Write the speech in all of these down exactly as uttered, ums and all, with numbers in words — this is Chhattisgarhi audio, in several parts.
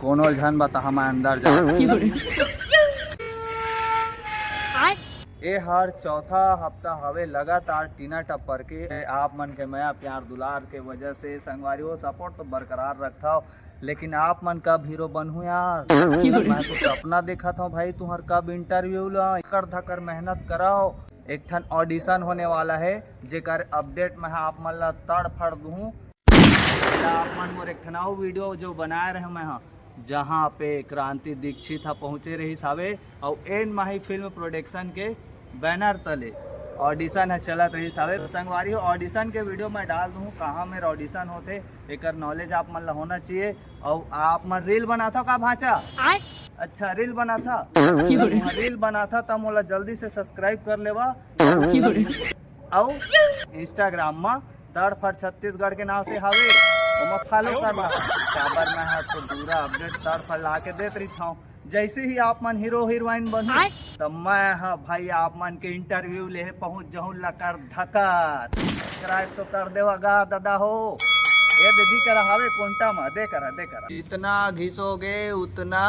कोनो झन बता, हम अंदर जा। ए हर चौथा हफ्ता हवे लगातार टीना टप्पर के। आप मन के मया प्यार दुलार के वजह से संगवारी हो, सपोर्ट तो बरकरार रखथव, लेकिन आप मन कब हीरो बनहू यार? मैं तो सपना देखत हूँ भाई, तुहर कब इंटरव्यू ला, कर धकर मेहनत कराओ। एक ठन ऑडिशन होने वाला है, जेकर अपडेट मैं आप मन ला तड़ फड़ दूँ। आप मन मोर एक ठन अउ वीडियो जो बनाए रहे मैं हा, जहाँ पे क्रांति दीक्षित हा पहुँचे रहिस हावे, अउ एन माही फिल्म प्रोडक्शन के बैनर तले ऑडिशन ह चलत रहिस हावे। संगवारी हो, ऑडिशन के वीडियो मैं डाल दूँ, कहाँ मेर ऑडिशन होथे, एकर नॉलेज आप मन ला होना चाहिए। अउ आप मन रील बनाथव का भांचा? अच्छा, रील बनाथा? रील बनाथा त मोला जल्दी से सब्सक्राइब कर लेवा। अउ इंस्टाग्राम म तड़फड़ छत्तीसगढ़ के नाम से हावे, ओमा फॉलो कर ला। काबर मैं हा तो पूरा अपडेट तड़फड़ ला के देत रहिथव। जैसे ही आप मन हीरो हीरोइन बनहू, त मैं हा भाई आप मन के इंटरव्यू लेहे पहुंच जाहूं लकर धकर। सब्सक्राइब तो कर देवा गा दादा हो। ए दीदी करा हावे कोंटा म, दे करा, दे करा। जितना घिसोगे उतना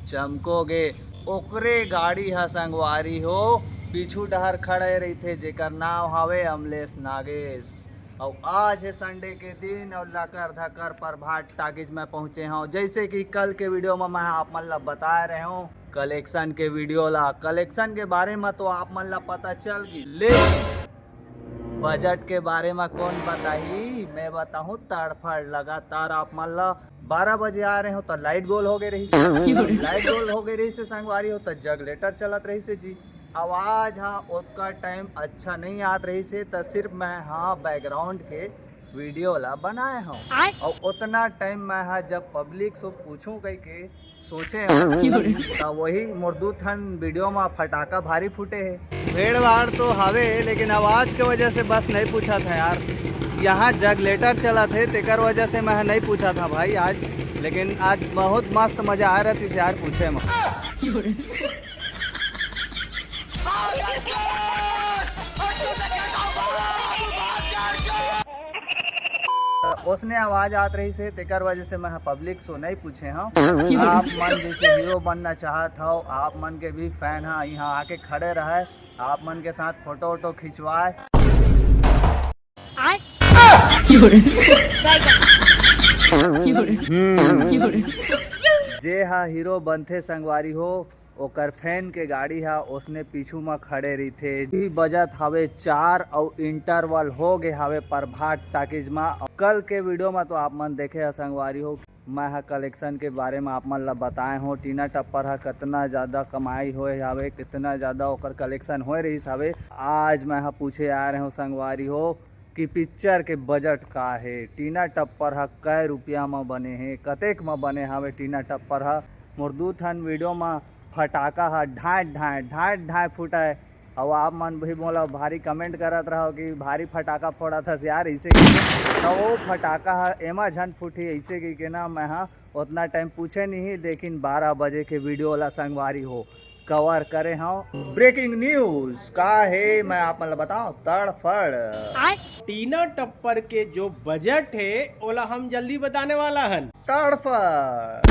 चमकोगे। ओकरे गाड़ी ह संगवारी हो, पीछू डहर खड़े रहिथे, जेकर नाव हावे अमलेश नागेश। अउ आज हे संडे के दिन अउ लकर धकर प्रभात टाकीज में पहुंचे हव। जैसे कि कल के वीडियो में मैं आप मन ला बताए रहे हूँ कलेक्शन के वीडियो ला, कलेक्शन के बारे में तो आप मन ला पता चल गई, लेकिन बजट के बारे में कौन बताही? मैं बताहूँ तड़फड़। लगातार आप मन ला बारह बजे आ रहे हो तो लाइट गोल हो गए रही से, लाइट गोल हो गए रही से संगवारी हो तो जगलेटर चलत रही से जी। आवाज हा ओतका टाइम अच्छा नहीं आत रही से, तो सिर्फ मैं हा बैकग्राउंड के वीडियो ला बनाए हूँ। और उतना टाइम मैं हा जब पब्लिक से पूछूं कह के सोचे हूँ, तो वही मोर दू ठन वीडियो में फटाका भारी फूटे है। भीड़ भाड़ तो हवे, लेकिन आवाज के वजह से बस नहीं पूछा था यार। यहाँ जगलेटर चला थे, तेकर वजह से मैं नहीं पूछा था भाई आज, लेकिन आज बहुत मस्त मजा आ रहा थी यार पूछे में। ओसने आवाज आत रही से, तेकर वजह से मैं पब्लिक सो नहीं पूछे हूँ। आप मन जैसे हीरो बनना चाहत हो, आप मन के भी फैन हा, यहाँ आके खड़े रहे, आप मन के साथ फोटो वोटो खिंचवाए। जे हा हीरो बनथे संगवारी हो, ओकर फैन के गाड़ी हा ओसने पीछू म खड़े रहिथे। अभी बजत हवे चार अउ इंटरवल हो गे हवे प्रभात टाकीज म। कल के वीडियो म तो आप मन देखे ह संगवारी हो, मैं ह कलेक्शन के बारे म आप मन ला बताए हो, टीना टप्पर ह कितना ज्यादा कमाई होए हवे, कितना ज्यादा ओकर कलेक्शन होए रहिस हवे। आज मैं ह पूछे आ रहे हो संगवारी हो, कि पिक्चर के बजट का हे, टीना टप्पर ह कै रुपया म बने हे, कतेक म बने हावे टीना टप्पर ह। मोर दू ठन वीडियो म फटाका ह ढांय ढांय ढांय ढांय फुटाय, अउ आप मन भी मोला भारी कमेंट करत रहो कि भारी फटाका फोड़त हस यार, ऐसे कहिके। त वो फटाका ह एमा झन फूटी, ऐसे कहिके ना मैं ह उतना टाइम पूछे नहीं, लेकिन बारह बजे के वीडियो ला संगवारी हो कवर करे हव। ब्रेकिंग न्यूज का हे, मैं आप मन ल बताओ, तड़फड़। टीना टप्पर के जो बजट हे, ओला हम जल्दी बताने वाला हन। तड़फड़।